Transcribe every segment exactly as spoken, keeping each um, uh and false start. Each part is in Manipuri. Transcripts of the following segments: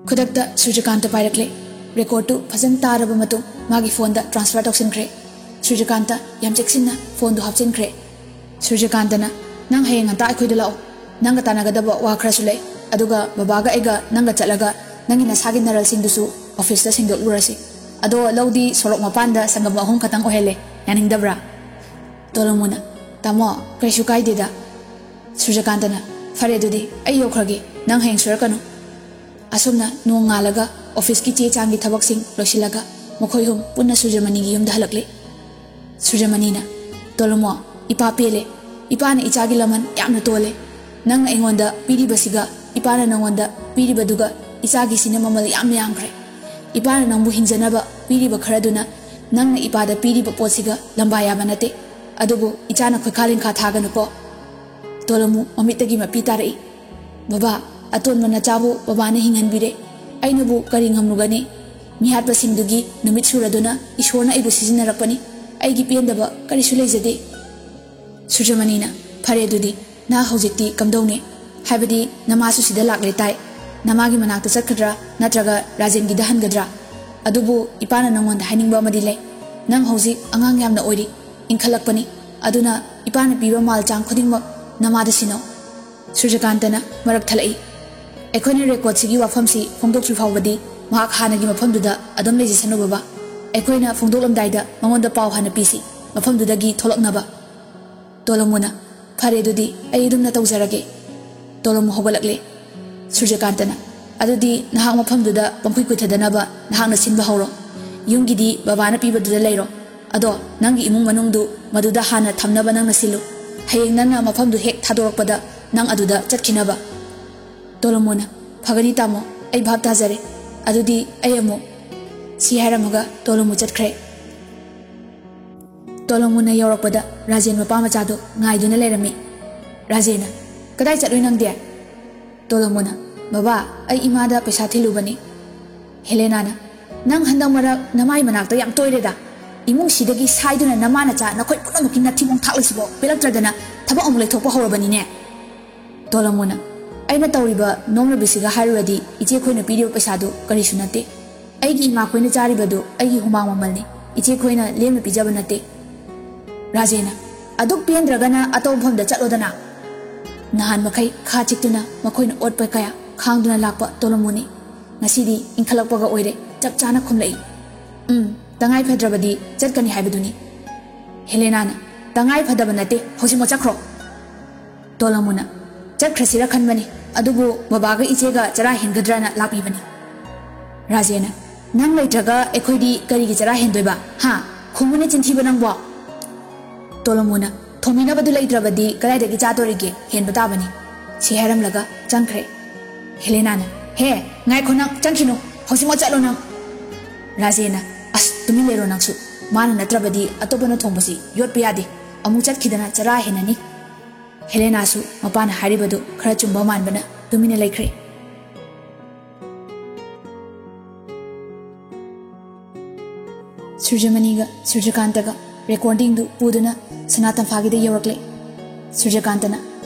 ꯈꯨꯗꯛꯇ ꯁꯨꯔꯖꯀꯥꯟꯇ ꯄꯥꯏꯔꯛꯂꯦ꯫ ꯔꯦꯀꯣꯔꯗꯇꯨ ꯐꯖꯅ ꯇꯥꯔꯕ ꯃꯇꯨꯡ ꯃꯥꯒꯤ ꯐꯣꯟꯗ ꯇ꯭ꯔꯥꯟꯁꯐꯔ ꯇꯧꯁꯤꯟꯈ꯭ꯔꯦ꯫ ꯁꯨꯔꯖꯀꯥꯟꯇ ꯌꯥꯝ ꯆꯦꯛꯁꯤꯟꯅ ꯐꯣꯟꯗꯨ ꯍꯥꯞꯆꯤꯟꯈ꯭ꯔꯦ꯫ ꯁꯨꯔꯖꯀꯥꯟꯇꯅ, "ꯅꯪ ꯍꯌꯦꯡ ꯉꯟꯇꯥ ꯑꯩꯈꯣꯏꯗ ꯂꯥꯛꯑꯣ꯫ ꯅꯪꯒ ꯇꯥꯟꯅꯒꯗꯕ ꯋꯥ ꯈꯔꯁꯨ ꯂꯩ꯫ ꯑꯗꯨꯒ ꯕꯕꯥꯒ ꯑꯩꯒ ꯅꯪꯒ ꯆꯠꯂꯒ ꯅꯪꯒꯤ ꯅꯁꯥꯒꯤ ꯅꯔꯜꯁꯤꯡꯗꯨꯁꯨ ꯑꯣꯐꯤꯁꯇ ꯁꯦꯡꯗꯣꯛꯂꯨꯔꯁꯤ꯫ ꯑꯗꯣ ꯂꯧꯗꯤ ꯁꯣꯔꯣꯛ ꯃꯄꯥꯟꯗ ꯁꯪꯒꯝ ꯑꯍꯨꯝ ꯈꯛꯇꯪ ꯑꯣꯏꯍꯜꯂꯦ꯫ ꯌꯥꯅꯤꯡꯗꯕ꯭ꯔꯥ?" ꯇꯣꯂꯣꯃꯨꯅ, "ꯇꯥꯃꯣ, ꯀꯩꯁꯨ ꯀꯥꯏꯗꯦꯗ꯫" ꯁꯨꯔꯖꯀꯥꯟꯇꯅ, "ꯐꯔꯦ ꯑꯗꯨꯗꯤ, ꯑꯩ ꯌꯧꯈ꯭ꯔꯒꯦ꯫ ꯅꯪ ꯍꯌꯦꯡ ꯁꯣꯏꯔꯛꯀꯅꯨ꯫" ꯑꯁꯨꯝꯅ ꯅꯣꯡꯉꯥꯜꯂꯒ ꯑꯣꯐꯤꯁꯀꯤ ꯆꯦ ꯆꯥꯡꯒꯤ ꯊꯕꯛꯁꯤꯡ ꯂꯣꯏꯁꯤꯜꯂꯒ ꯃꯈꯣꯏ ꯑꯍꯨꯝ ꯄꯨꯟꯅ ꯁꯨꯔꯖꯃꯅꯤꯒꯤ ꯌꯨꯝꯗ ꯍꯜꯂꯛꯂꯦ꯫ ꯁꯨꯔꯖꯃꯅꯤꯅ, "ꯇꯣꯂꯣꯃꯣ, ꯏꯄꯥ ꯄꯦꯜꯂꯦ꯫ ꯏꯄꯥꯅ ꯏꯆꯥꯒꯤ ꯂꯃꯟ ꯌꯥꯝꯅ ꯇꯣꯜꯂꯦ꯫ ꯅꯪꯅ ꯑꯩꯉꯣꯟꯗ ꯄꯤꯔꯤꯕꯁꯤꯒ ꯏꯄꯥꯅ ꯅꯪꯉꯣꯟꯗ ꯄꯤꯔꯤꯕꯗꯨꯒ ꯏꯆꯥꯒꯤꯁꯤꯅ ꯃꯃꯜ ꯌꯥꯝꯅ ꯌꯥꯝꯈ꯭ꯔꯦ꯫ ꯏꯄꯥꯅ ꯅꯪꯕꯨ ꯍꯤꯡꯖꯅꯕ ꯄꯤꯔꯤꯕ ꯈꯔꯗꯨꯅ ꯅꯪꯅ ꯏꯄꯥꯗ ꯄꯤꯔꯤꯕ ꯄꯣꯠꯁꯤꯒ ꯂꯝꯕꯥ ꯌꯥꯕ ꯅꯠꯇꯦ꯫ ꯑꯗꯨꯕꯨ ꯏꯆꯥꯅ ꯈꯨꯠꯈꯥ ꯂꯤꯡꯈꯥ ꯊꯥꯒꯅꯨꯀꯣ꯫" ꯇꯣꯂꯣꯃꯨ ꯃꯃꯤꯠꯇꯒꯤ ꯃꯄꯤ ꯇꯥꯔꯛꯏ꯫ "ꯕꯕꯥ, ꯑꯇꯣꯟꯕ ꯅꯆꯥꯕꯨ ꯕꯕꯥꯅ ꯍꯤꯡꯍꯟꯕꯤꯔꯦ꯫ ꯑꯩꯅꯕꯨ ꯀꯔꯤ ꯉꯝꯂꯨꯒꯅꯤ? ꯃꯤꯍꯥꯠꯄꯁꯤꯡꯗꯨꯒꯤ ꯅꯨꯃꯤꯠ ꯁꯨꯔꯗꯨꯅ ꯏꯁꯣꯔꯅ ꯑꯩꯕꯨ ꯁꯤꯖꯤꯟꯅꯔꯛꯄꯅꯤ꯫ ꯑꯩꯒꯤ ꯄꯦꯟꯗꯕ ꯀꯔꯤꯁꯨ ꯂꯩꯖꯗꯦ꯫" ꯁꯨꯔꯖꯃꯅꯤꯅ, "ꯐꯔꯦ ꯑꯗꯨꯗꯤ, ꯅꯍꯥꯛ ꯍꯧꯖꯤꯛꯇꯤ ꯀꯝꯗꯧꯅꯤ? ꯍꯥꯏꯕꯗꯤ ꯅꯃꯥꯁꯨ ꯁꯤꯗ ꯂꯥꯛꯂꯦ ꯇꯥꯏ꯫ ꯅꯃꯥꯒꯤ ꯃꯅꯥꯛꯇ ꯆꯠꯀꯗ꯭ꯔꯥ ꯅꯠꯇ꯭ꯔꯒ ꯔꯥꯖꯦꯟꯒꯤꯗ ꯍꯟꯒꯗ꯭ꯔꯥ? ꯑꯗꯨꯕꯨ ꯏꯄꯥꯅ ꯅꯪꯉꯣꯟꯗ ꯍꯥꯏꯅꯤꯡꯕ ꯑꯃꯗꯤ ꯂꯩ꯫ ꯅꯪ ꯍꯧꯖꯤꯛ ꯑꯉꯥꯡ ꯌꯥꯝꯅ ꯑꯣꯏꯔꯤ, ꯏꯟꯈꯠꯂꯛꯄꯅꯤ꯫ ꯑꯗꯨꯅ ꯏꯄꯥꯅ ꯄꯤꯕ ꯃꯥꯜ ꯆꯥꯡ ꯈꯨꯗꯤꯡꯃꯛ ꯅꯃꯥꯗ ꯁꯤꯟꯅꯧ꯫" ꯁꯨꯔꯖꯀꯥꯟꯇꯅ ꯃꯔꯛ ꯊꯠꯂꯛꯏ꯫ "ꯑꯩꯈꯣꯏꯅ ꯔꯦꯀꯣꯔꯗꯁꯤꯒꯤ ꯋꯥꯐꯝꯁꯤ ꯐꯣꯡꯗꯣꯛꯇ꯭ꯔꯤ ꯐꯥꯎꯕꯗꯤ ꯃꯍꯥꯛ ꯍꯥꯟꯅꯒꯤ ꯃꯐꯝꯗꯨꯗ ꯑꯗꯨꯝ ꯂꯩꯖꯁꯅꯨ ꯕꯕꯥ꯫ ꯑꯩꯈꯣꯏꯅ ꯐꯣꯡꯗꯣꯛꯂꯝꯗꯥꯏꯗ ꯃꯉꯣꯟꯗ ꯄꯥꯎ ꯍꯥꯟꯅ ꯄꯤꯁꯤ, ꯃꯐꯝꯗꯨꯗꯒꯤ ꯊꯣꯛꯂꯛꯅꯕ꯫" ꯇꯣꯂꯣꯃꯨꯅ, "ꯐꯔꯦ ꯑꯗꯨꯗꯤ, ꯑꯩ ꯑꯗꯨꯝꯅ ꯇꯧꯖꯔꯒꯦ꯫" ꯇꯣꯂꯣꯃꯨ ꯍꯧꯒꯠꯂꯛꯂꯦ꯫ ꯁꯨꯔꯖꯀꯥꯟꯇꯅ, "ꯑꯗꯨꯗꯤ ꯅꯍꯥꯛ ꯃꯐꯝꯗꯨꯗ ꯄꯪꯀꯨꯏ ꯀꯨꯏꯊꯗꯅꯕ ꯅꯍꯥꯛꯅ ꯁꯤꯟꯕ ꯍꯧꯔꯣ꯫ ꯌꯨꯝꯒꯤꯗꯤ ꯕꯕꯥꯅ ꯄꯤꯕꯗꯨꯗ ꯂꯩꯔꯣ꯫ ꯑꯗꯣ ꯅꯪꯒꯤ ꯏꯃꯨꯡ ꯃꯅꯨꯡꯗꯨ ꯃꯗꯨꯗ ꯍꯥꯟꯅ ꯊꯝꯅꯕ ꯅꯪꯅ ꯁꯤꯜꯂꯨ꯫ ꯍꯌꯦꯡ ꯅꯪꯅ ꯃꯐꯝꯗꯨ ꯍꯦꯛ ꯊꯥꯗꯣꯔꯛꯄꯗ ꯅꯪ ꯑꯗꯨꯗ ꯆꯠꯈꯤꯅꯕ꯫" ꯇꯣꯂꯣꯃꯨꯅ, "ꯐꯒꯅꯤ ꯇꯥꯃꯣ, ꯑꯩ ꯚꯥꯞ ꯇꯥꯖꯔꯦ꯫ ꯑꯗꯨꯗꯤ ꯑꯩ ꯑꯃꯨꯛ꯫" ꯁꯤ ꯍꯥꯏꯔꯝꯃꯒ ꯇꯣꯂꯣꯃꯨ ꯆꯠꯈ꯭ꯔꯦ꯫ ꯇꯣꯂꯣꯃꯨꯅ ꯌꯧꯔꯛꯄꯗ ꯔꯥꯖꯦꯟ ꯃꯄꯥ ꯃꯆꯥꯗꯨ ꯉꯥꯏꯗꯨꯅ ꯂꯩꯔꯝꯃꯤ꯫ ꯔꯥꯖꯦꯟꯅ, "ꯀꯗꯥꯏ ꯆꯠꯂꯨꯏ ꯅꯪꯗꯤ?" ꯇꯣꯂꯣꯃꯨꯅ, "ꯕꯕꯥ, ꯑꯩ ꯏꯃꯥꯗ ꯄꯩꯁꯥ ꯊꯤꯜꯂꯨꯕꯅꯤ꯫" ꯍꯦꯂꯦꯅꯥꯅ, "ꯅꯪ ꯍꯟꯗꯛ ꯃꯔꯛ ꯅꯃꯥꯏ ꯃꯅꯥꯛꯇ ꯌꯥꯝ ꯇꯣꯏꯔꯦꯗ꯫ ꯏꯃꯨꯡꯁꯤꯗꯒꯤ ꯁꯥꯏꯗꯨꯅ ꯅꯃꯥ ꯅꯆꯥ ꯅꯈꯣꯏ ꯄꯨꯝꯅꯃꯛꯀꯤ ꯅꯊꯤꯕꯣꯡ ꯊꯥꯛꯂꯤꯁꯤꯕꯣ ꯄꯦꯜꯂꯛꯇ꯭ꯔꯗꯅ ꯊꯕꯛ ꯑꯃꯨꯛ ꯂꯩꯊꯣꯛꯄ ꯍꯧꯔꯕꯅꯤꯅꯦ꯫" ꯇꯣꯂꯣꯃꯨꯅ, ꯑꯩꯅ ꯇꯧꯔꯤꯕ ꯅꯣꯝꯂꯕꯤꯁꯤꯒ ꯍꯥꯏꯔꯨꯔꯗꯤ ꯏꯆꯦꯈꯣꯏꯅ ꯄꯤꯔꯤꯕ ꯄꯩꯁꯥꯗꯨ ꯀꯔꯤꯁꯨ ꯅꯠꯇꯦ꯫ ꯑꯩꯒꯤ ꯏꯃꯥꯈꯣꯏꯅ ꯆꯥꯔꯤꯕꯗꯨ ꯑꯩꯒꯤ ꯍꯨꯃꯥꯡ ꯃꯃꯜꯅꯤ, ꯏꯆꯦꯈꯣꯏꯅ ꯂꯦꯝꯅ ꯄꯤꯖꯕ ꯅꯠꯇꯦ꯫ ꯔꯥꯖꯦꯟꯅ, ꯑꯗꯨꯛ ꯄꯦꯟꯗ꯭ꯔꯒꯅ ꯑꯇꯣꯞꯄ ꯃꯐꯝꯗ ꯆꯠꯂꯣꯗꯅ꯫ ꯅꯍꯥꯟ ꯃꯈꯩ ꯈꯥ ꯆꯤꯛꯇꯨꯅ ꯃꯈꯣꯏꯅ ꯑꯣꯠꯄ ꯀꯌꯥ ꯈꯥꯡꯗꯨꯅ ꯂꯥꯛꯄ ꯇꯣꯂꯣꯃꯨꯅꯤ ꯉꯁꯤꯗꯤ ꯏꯟꯈꯠꯂꯛꯄꯒ ꯑꯣꯏꯔꯦ ꯆꯞ ꯆꯥꯅ ꯈꯨꯝꯂꯛꯏ꯫ ꯎꯝ, ꯇꯉꯥꯏ ꯐꯗ꯭ꯔꯕꯗꯤ ꯆꯠꯀꯅꯤ ꯍꯥꯏꯕꯗꯨꯅꯤ꯫ ꯍꯦꯂꯦꯅꯥꯅ, ꯇꯉꯥꯏ ꯐꯗꯕ ꯅꯠꯇꯦ, ꯍꯧꯖꯤꯛꯃꯛ ꯆꯠꯈ꯭ꯔꯣ꯫ ꯇꯣꯂꯣꯃꯨꯅ, ꯆꯠꯈ꯭ꯔꯁꯤꯔ ꯈꯟꯕꯅꯤ, ꯑꯗꯨꯕꯨ ꯕꯕꯥꯒ ꯏꯆꯦꯒ ꯆꯔꯥ ꯍꯦꯟꯒꯗ꯭ꯔꯅ ꯂꯥꯛꯄꯤꯕꯅꯤ꯫ ꯔꯥꯖꯦꯟꯅ, ꯅꯪ ꯂꯩꯇ꯭ꯔꯒ ꯑꯩꯈꯣꯏꯗꯤ ꯀꯔꯤꯒꯤ ꯆꯔꯥ ꯍꯦꯟꯗꯣꯏꯕ? ꯍꯥ? ꯈꯨꯝꯃꯨꯅꯦ ꯆꯤꯟꯊꯤꯕ ꯅꯪꯕꯣ꯫ ꯇꯣꯂꯣꯃꯨꯅ, ꯊꯣꯡꯕꯤꯅꯕꯗꯨ ꯂꯩꯇ꯭ꯔꯕꯗꯤ ꯀꯗꯥꯏꯗꯒꯤ ꯆꯥꯗꯣꯔꯤꯒꯦ? ꯍꯦꯟꯕ ꯇꯥꯕꯅꯤ꯫ ꯁꯤ ꯍꯥꯏꯔꯝꯂꯒ ꯆꯪꯈ꯭ꯔꯦ꯫ ꯍꯦꯂꯦꯅꯥꯅ, ꯍꯦ, ꯉꯥꯏꯈꯣ ꯅꯪ, ꯆꯪꯈꯤꯅꯨ, ꯍꯧꯖꯤꯛꯃꯛ ꯆꯠꯂꯣ ꯅꯪ꯫ ꯔꯥꯖꯦꯟꯅ, ꯑꯁ, ꯇꯨꯃꯤꯟ ꯂꯩꯔꯣ ꯅꯪꯁꯨ꯫ ꯃꯥꯅ ꯅꯠꯇ꯭ꯔꯕꯗꯤ ꯑꯇꯣꯞꯄꯅ ꯊꯣꯡꯕꯁꯤ ꯌꯣꯠꯄ ꯌꯥꯗꯦ꯫ ꯑꯃꯨꯛ ꯆꯠꯈꯤꯗꯅ ꯆꯔꯥ ꯍꯦꯟꯅꯅꯤ꯫ ꯍꯦꯂꯦꯅꯥꯁꯨ ꯃꯄꯥꯅ ꯍꯥꯏꯔꯤꯕꯗꯨ ꯈꯔ ꯆꯨꯝꯕ ꯃꯥꯟꯕꯅ ꯇꯨꯃꯤꯟꯅ ꯂꯩꯈ꯭ꯔꯦ꯫ ꯁꯨꯔꯖꯃꯅꯤꯒ ꯁꯨꯔꯖꯀꯥꯟꯇꯒ ꯔꯦꯀꯣꯔꯗꯤꯡꯗꯨ ꯄꯨꯗꯨꯅ ꯁꯅꯥ ꯇꯝꯐꯥꯒꯤꯗ ꯌꯧꯔꯛꯂꯦ꯫ ꯁꯨꯔꯖꯀꯥꯟꯇꯅ,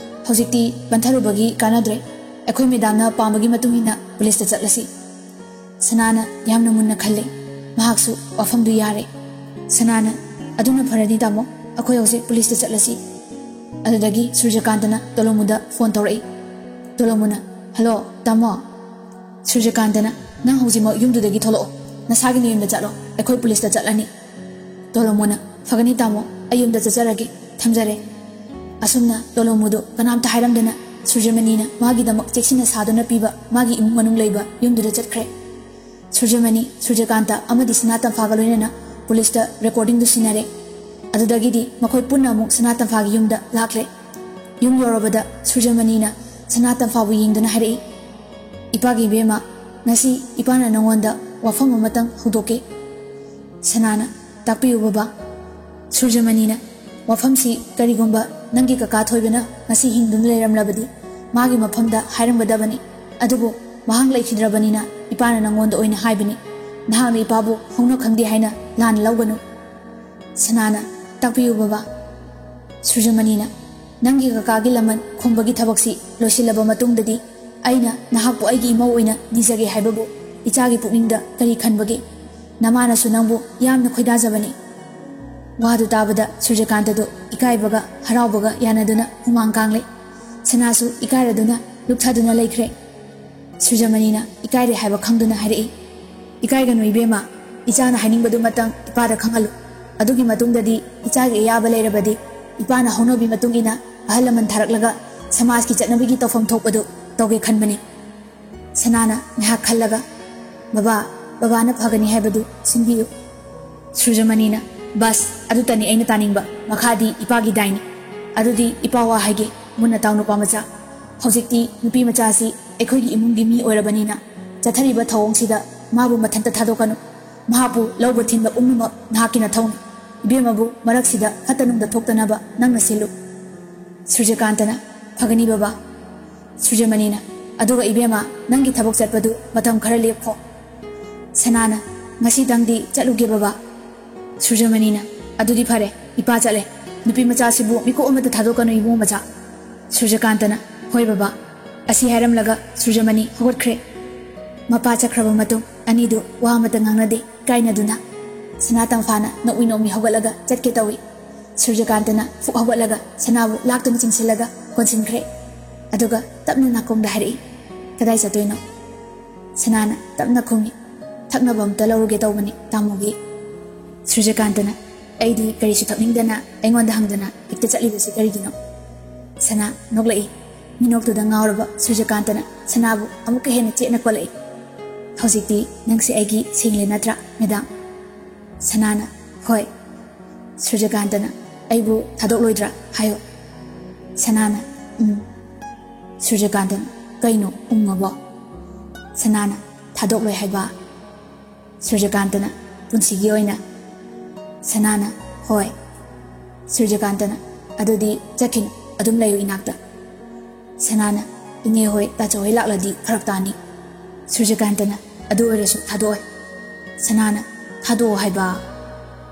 ꯍꯧꯖꯤꯛꯇꯤ ꯄꯟꯊꯔꯨꯕꯒꯤ ꯀꯥꯟꯅꯗ꯭ꯔꯦ, ꯑꯩꯈꯣꯏ ꯃꯦꯗꯥꯝꯅ ꯄꯥꯝꯕꯒꯤ ꯃꯇꯨꯡ ꯏꯟꯅ ꯄꯨꯂꯤꯁꯇ ꯆꯠꯂꯁꯤ꯫ ꯁꯅꯥꯅ ꯌꯥꯝꯅ ꯃꯨꯟꯅ ꯈꯜꯂꯦ꯫ ꯃꯍꯥꯛꯁꯨ ꯋꯥꯐꯝꯗꯨ ꯌꯥꯔꯦ꯫ ꯁꯅꯥꯅ, ꯑꯗꯨꯅ ꯐꯔꯅꯤ ꯇꯥꯃꯣ, ꯑꯩꯈꯣꯏ ꯍꯧꯖꯤꯛ ꯄꯨꯂꯤꯁꯇ ꯆꯠꯂꯁꯤ꯫ ꯑꯗꯨꯗꯒꯤ ꯁꯨꯔꯖꯀꯥꯟꯇꯅ ꯇꯣꯂꯣꯃꯨꯗ ꯐꯣꯟ ꯇꯧꯔꯛꯏ꯫ ꯇꯣꯂꯣꯃꯨꯅ, ꯍꯜꯂꯣ ꯇꯥꯃꯣ꯫ ꯁꯨꯔꯖꯀꯥꯟꯇꯅ, ꯅꯪ ꯍꯧꯖꯤꯛꯃꯛ ꯌꯨꯝꯗꯨꯗꯒꯤ ꯊꯣꯛꯂꯛꯑꯣ, ꯅꯁꯥꯒꯤ ꯅꯌꯨꯝꯗ ꯆꯠꯂꯣ, ꯑꯩꯈꯣꯏ ꯄꯨꯂꯤꯁꯇ ꯆꯠꯂꯅꯤ꯫ ꯇꯣꯂꯣꯃꯨꯅ, ꯐꯒꯅꯤ ꯇꯥꯃꯣ, ꯑꯩ ꯌꯨꯝꯗ ꯆꯠꯆꯔꯒꯦ, ꯊꯝꯖꯔꯦ꯫ ꯑꯁꯨꯝꯅ ꯇꯣꯂꯣꯃꯨꯗꯨ ꯀꯅꯥꯝꯇ ꯍꯥꯏꯔꯝꯗꯅ ꯁꯨꯔꯖꯃꯅꯤꯅ ꯃꯥꯒꯤꯗꯃꯛ ꯆꯦꯛꯁꯤꯟꯅ ꯁꯥꯗꯨꯅ ꯄꯤꯕ ꯃꯥꯒꯤ ꯏꯃꯨꯡ ꯃꯅꯨꯡ ꯂꯩꯕ ꯌꯨꯝꯗꯨꯗ ꯆꯠꯈ꯭ꯔꯦ꯫ ꯁꯨꯔꯖꯃꯅꯤ, ꯁꯨꯔꯖꯀꯥꯟꯇ ꯑꯃꯗꯤ ꯁꯅꯥ ꯇꯝꯐꯥꯒ ꯂꯣꯏꯅꯅ ꯄꯨꯂꯤꯁꯇ ꯔꯦꯀꯣꯔꯗꯤꯡꯗꯨ ꯁꯤꯟꯅꯔꯦ꯫ ꯑꯗꯨꯗꯒꯤꯗꯤ ꯃꯈꯣꯏ ꯄꯨꯟꯅ ꯑꯃꯨꯛ ꯁꯅꯥ ꯇꯝꯐꯥꯒꯤ ꯌꯨꯝꯗ ꯂꯥꯛꯂꯦ꯫ ꯌꯨꯝ ꯌꯧꯔꯕꯗ ꯁꯨꯔꯖꯃꯅꯤꯅ ꯁꯅꯥ ꯇꯝꯐꯥꯕꯨ ꯌꯦꯡꯗꯨꯅ ꯍꯥꯏꯔꯛꯏ, ꯏꯄꯥꯒꯤ ꯏꯕꯦꯝꯃ, ꯉꯁꯤ ꯏꯄꯥꯅ ꯅꯉꯣꯟꯗ ꯋꯥꯐꯝ ꯑꯃꯇꯪ ꯍꯧꯗꯣꯛꯀꯦ꯫ ꯁꯅꯥꯅ, ꯇꯥꯛꯄꯤꯌꯨ ꯕꯕꯥ꯫ ꯁꯨꯔꯖꯃꯅꯤꯅ, ꯋꯥꯐꯝꯁꯤ ꯀꯔꯤꯒꯨꯝꯕ ꯅꯪꯒꯤ ꯀꯀꯥ ꯊꯣꯏꯕꯅ ꯉꯁꯤ ꯍꯤꯡꯗꯨꯅ ꯂꯩꯔꯝꯂꯕꯗꯤ ꯃꯥꯒꯤ ꯃꯐꯝꯗ ꯍꯥꯏꯔꯝꯒꯗꯕꯅꯤ, ꯑꯗꯨꯕꯨ ꯃꯍꯥꯛ ꯂꯩꯈꯤꯗ꯭ꯔꯕꯅꯤꯅ ꯏꯄꯥꯅ ꯅꯉꯣꯟꯗ ꯑꯣꯏꯅ ꯍꯥꯏꯕꯅꯤ꯫ ꯅꯍꯥꯛꯅ ꯏꯄꯥꯕꯨ ꯍꯧꯅ ꯈꯪꯗꯦ ꯍꯥꯏꯅ ꯂꯥꯟꯅ ꯂꯧꯒꯅꯨ꯫ ꯁꯅꯥꯅ, ꯇꯥꯛꯄꯤꯌꯨ ꯕꯕꯥ꯫ ꯁꯨꯔꯖꯃꯅꯤꯅ, ꯅꯪꯒꯤ ꯀꯀꯥꯒꯤ ꯂꯃꯟ ꯈꯨꯝꯕꯒꯤ ꯊꯕꯛꯁꯤ ꯂꯣꯏꯁꯤꯜꯂꯕ ꯃꯇꯨꯡꯗꯗꯤ ꯑꯩꯅ ꯅꯍꯥꯛꯄꯨ ꯑꯩꯒꯤ ꯏꯃꯧ ꯑꯣꯏꯅ ꯅꯤꯖꯒꯦ ꯍꯥꯏꯕꯕꯨ ꯏꯆꯥꯒꯤ ꯄꯨꯛꯅꯤꯡꯗ ꯀꯔꯤ ꯈꯟꯕꯒꯦ? ꯅꯃꯥꯅꯁꯨ ꯅꯪꯕꯨ ꯌꯥꯝꯅ ꯈꯣꯏꯗꯥꯖꯕꯅꯤ꯫ ꯋꯥꯗꯨ ꯇꯥꯕꯗ ꯁꯨꯔꯖꯀꯥꯟꯇꯗꯨ ꯏꯀꯥꯏꯕꯒ ꯍꯔꯥꯎꯕꯒ ꯌꯥꯅꯗꯨꯅ ꯍꯨꯃꯥꯡ ꯀꯥꯡꯂꯦ꯫ ꯁꯅꯥꯁꯨ ꯏꯀꯥꯏꯔꯗꯨꯅ ꯂꯨꯞꯊꯗꯨꯅ ꯂꯩꯈ꯭ꯔꯦ꯫ ꯁꯨꯔꯖꯃꯅꯤꯅ ꯏꯀꯥꯏꯔꯦ ꯍꯥꯏꯕ ꯈꯪꯗꯨꯅ ꯍꯥꯏꯔꯛꯏ, "ꯏꯀꯥꯏꯒꯅꯨ ꯏꯕꯦꯝꯃ, ꯏꯆꯥꯅ ꯍꯥꯏꯅꯤꯡꯕꯗꯨꯃꯇꯪ ꯏꯄꯥꯗ ꯈꯪꯍꯜꯂꯨ꯫ ꯑꯗꯨꯒꯤ ꯃꯇꯨꯡꯗꯗꯤ ꯏꯆꯥꯒꯤ ꯑꯌꯥꯕ ꯂꯩꯔꯕꯗꯤ ꯏꯄꯥꯅ ꯍꯧꯅꯕꯤ ꯃꯇꯨꯡ ꯏꯟꯅ ꯑꯍꯜ ꯂꯃꯟ ꯊꯥꯔꯛꯂꯒ ꯁꯃꯥꯖꯀꯤ ꯆꯠꯅꯕꯤꯒꯤ ꯇꯧꯐꯝ ꯊꯣꯛꯄꯗꯨ ꯇꯧꯒꯦ ꯈꯟꯕꯅꯤ꯫" ꯁꯅꯥꯅ ꯉꯥꯏꯍꯥꯛ ꯈꯜꯂꯒ, "ꯕꯕꯥ, ꯕꯕꯥꯅ ꯐꯒꯅꯤ ꯍꯥꯏꯕꯗꯨ ꯁꯤꯟꯕꯤꯌꯨ꯫" ꯁꯨꯔꯖꯃꯅꯤꯅ, "ꯕꯁ, ꯑꯗꯨꯇꯅꯤ ꯑꯩꯅ ꯇꯥꯅꯤꯡꯕ꯫ ꯃꯈꯥꯗꯤ ꯏꯄꯥꯒꯤ ꯗꯥꯏꯅꯤ꯫ ꯑꯗꯨꯗꯤ ꯏꯄꯥ ꯋꯥ ꯍꯥꯏꯒꯦ, ꯃꯨꯟꯅ ꯇꯥꯎ ꯅꯨꯄꯥ ꯃꯆꯥ꯫ ꯍꯧꯖꯤꯛꯇꯤ ꯅꯨꯄꯤ ꯃꯆꯥꯁꯤ ꯑꯩꯈꯣꯏꯒꯤ ꯏꯃꯨꯡꯒꯤ ꯃꯤ ꯑꯣꯏꯔꯕꯅꯤꯅ ꯆꯠꯊꯔꯤꯕ ꯊꯧꯑꯣꯡꯁꯤꯗ ꯃꯥꯕꯨ ꯃꯊꯟꯇ ꯊꯥꯗꯣꯛꯀꯅꯨ꯫ ꯃꯍꯥꯛꯄꯨ ꯂꯧꯕ ꯊꯤꯟꯕ ꯄꯨꯝꯅꯃꯛ ꯅꯍꯥꯛꯀꯤ ꯅꯊꯧꯅꯤ꯫ ꯏꯕꯦꯝꯃꯕꯨ ꯃꯔꯛꯁꯤꯗ ꯐꯠꯇ ꯅꯨꯡꯗ ꯊꯣꯛꯇꯅꯕ ꯅꯪꯅ ꯁꯤꯜꯂꯨ꯫" ꯁꯨꯔꯖꯀꯥꯟꯇꯅ, "ꯐꯒꯅꯤ ꯕꯕꯥ꯫" ꯁꯨꯔꯖꯃꯅꯤꯅ, "ꯑꯗꯨꯒ ꯏꯕꯦꯝꯃ, ꯅꯪꯒꯤ ꯊꯕꯛ ꯆꯠꯄꯗꯨ ꯃꯇꯝ ꯈꯔ ꯂꯦꯞꯈꯣ꯫" ꯁꯅꯥꯅ, "ꯉꯁꯤꯗꯪꯗꯤ ꯆꯠꯂꯨꯒꯦ ꯕꯕꯥ꯫" ꯁꯨꯔꯖꯃꯅꯤꯅ, "ꯑꯗꯨꯗꯤ ꯐꯔꯦ, ꯏꯄꯥ ꯆꯠꯂꯦ꯫ ꯅꯨꯄꯤ ꯃꯆꯥꯁꯤꯕꯨ ꯃꯤꯀꯨꯞ ꯑꯃꯠꯇ ꯊꯥꯗꯣꯛꯀꯅꯨ ꯏꯕꯨꯡ ꯃꯆꯥ꯫" ꯁꯨꯔꯖꯀꯥꯟꯇꯅ, "ꯍꯣꯏ ꯕꯕꯥ꯫" ꯑꯁꯤ ꯍꯥꯏꯔꯝꯂꯒ ꯁꯨꯔꯖꯃꯅꯤ ꯍꯧꯒꯠꯈ꯭ꯔꯦ꯫ ꯃꯄꯥ ꯆꯠꯈ꯭ꯔꯕ ꯃꯇꯨꯡ ꯑꯅꯤꯗꯨ ꯋꯥ ꯑꯃꯠꯇ ꯉꯥꯡꯅꯗꯦ꯫ ꯀꯥꯏꯅꯗꯨꯅ ꯁꯅꯥ ꯇꯝꯐꯥꯅ ꯅꯣꯛꯃꯤ ꯅꯣꯛꯃꯤ ꯍꯧꯒꯠꯂꯒ ꯆꯠꯀꯦ ꯇꯧꯏ꯫ ꯁꯨꯔꯖꯀꯥꯟꯇꯅ ꯐꯨꯛ ꯍꯧꯒꯠꯂꯒ ꯁꯅꯥꯕꯨ ꯂꯥꯛꯇꯨꯅ ꯆꯤꯡꯁꯤꯜꯂꯒ ꯀꯣꯟꯁꯤꯟꯈ꯭ꯔꯦ꯫ ꯑꯗꯨꯒ ꯇꯞꯅ ꯅꯥꯀꯣꯡꯗ ꯍꯥꯏꯔꯛꯏ, "ꯀꯗꯥꯏ ꯆꯠꯇꯣꯏꯅꯣ?" ꯁꯅꯥꯅ ꯇꯞꯅ ꯈꯨꯝꯃꯤ, "ꯊꯛꯅꯕ ꯑꯝꯇ ꯂꯧꯔꯨꯒꯦ ꯇꯧꯕꯅꯤ ꯇꯥꯃꯣꯒꯤ꯫" ꯁꯨꯔꯖꯀꯥꯟꯇꯅ, "ꯑꯩꯗꯤ ꯀꯔꯤꯁꯨ ꯊꯛꯅꯤꯡꯗꯅ ꯑꯩꯉꯣꯟꯗ ꯍꯪꯗꯅ ꯍꯦꯛꯇ ꯆꯠꯂꯤꯕꯁꯤ ꯀꯔꯤꯒꯤꯅꯣ?" ꯁꯅꯥ ꯅꯣꯛꯂꯛꯏ꯫ ꯃꯤꯅꯣꯛꯇꯨꯗ ꯉꯥꯎꯔꯕ ꯁꯨꯔꯖꯀꯥꯟꯇꯅ ꯁꯅꯥꯕꯨ ꯑꯃꯨꯛꯀ ꯍꯦꯟꯅ ꯆꯦꯠꯅ ꯀꯣꯜꯂꯛꯏ꯫ "ꯍꯧꯖꯤꯛꯇꯤ ꯅꯪꯁꯦ ꯑꯩꯒꯤ ꯁꯦꯡꯂꯦ ꯅꯠꯇ꯭ꯔꯥ, ꯃꯦꯗꯥꯝ?" ꯁꯅꯥꯅ, "ꯍꯣꯏ꯫" ꯁꯨꯔꯖꯀꯥꯟꯇꯅ, "ꯑꯩꯕꯨ ꯊꯥꯗꯣꯛꯂꯣꯏꯗ꯭ꯔꯥ ꯍꯥꯏꯌꯣ꯫" ꯁꯅꯥꯅ, "ꯎꯝ꯫" ꯁꯨꯔꯖꯀꯥꯟꯇꯅ, "ꯀꯩꯅꯣ ꯎꯝ ꯑꯕꯣ?" ꯁꯅꯥꯅ, "ꯊꯥꯗꯣꯛꯂꯣꯏ ꯍꯥꯏꯕ꯫" ꯁꯨꯔꯖꯀꯥꯟꯇꯅ, "ꯄꯨꯟꯁꯤꯒꯤ ꯑꯣꯏꯅ?" ꯁꯅꯥꯅ, "ꯍꯣꯏ꯫" ꯁꯨꯔꯖꯀꯥꯟꯇꯅ, "ꯑꯗꯨꯗꯤ ꯆꯠꯈꯤꯅꯨ, ꯑꯗꯨꯝ ꯂꯩꯌꯨ ꯏꯅꯥꯛꯇ꯫" ꯁꯅꯥꯅ, "ꯏꯅꯦ ꯍꯣꯏ ꯇꯥꯆꯧ ꯍꯣꯏ ꯂꯥꯛꯂꯗꯤ ꯐꯔꯛ ꯇꯥꯅꯤ꯫" ꯁꯨꯔꯖꯀꯥꯟꯇꯅ, "ꯑꯗꯨ ꯑꯣꯏꯔꯁꯨ ꯊꯥꯗꯣꯛꯑꯣꯏ꯫" ꯁꯅꯥꯅ, "ꯊꯥꯗꯣꯛꯑꯣ ꯍꯥꯏꯕ꯫"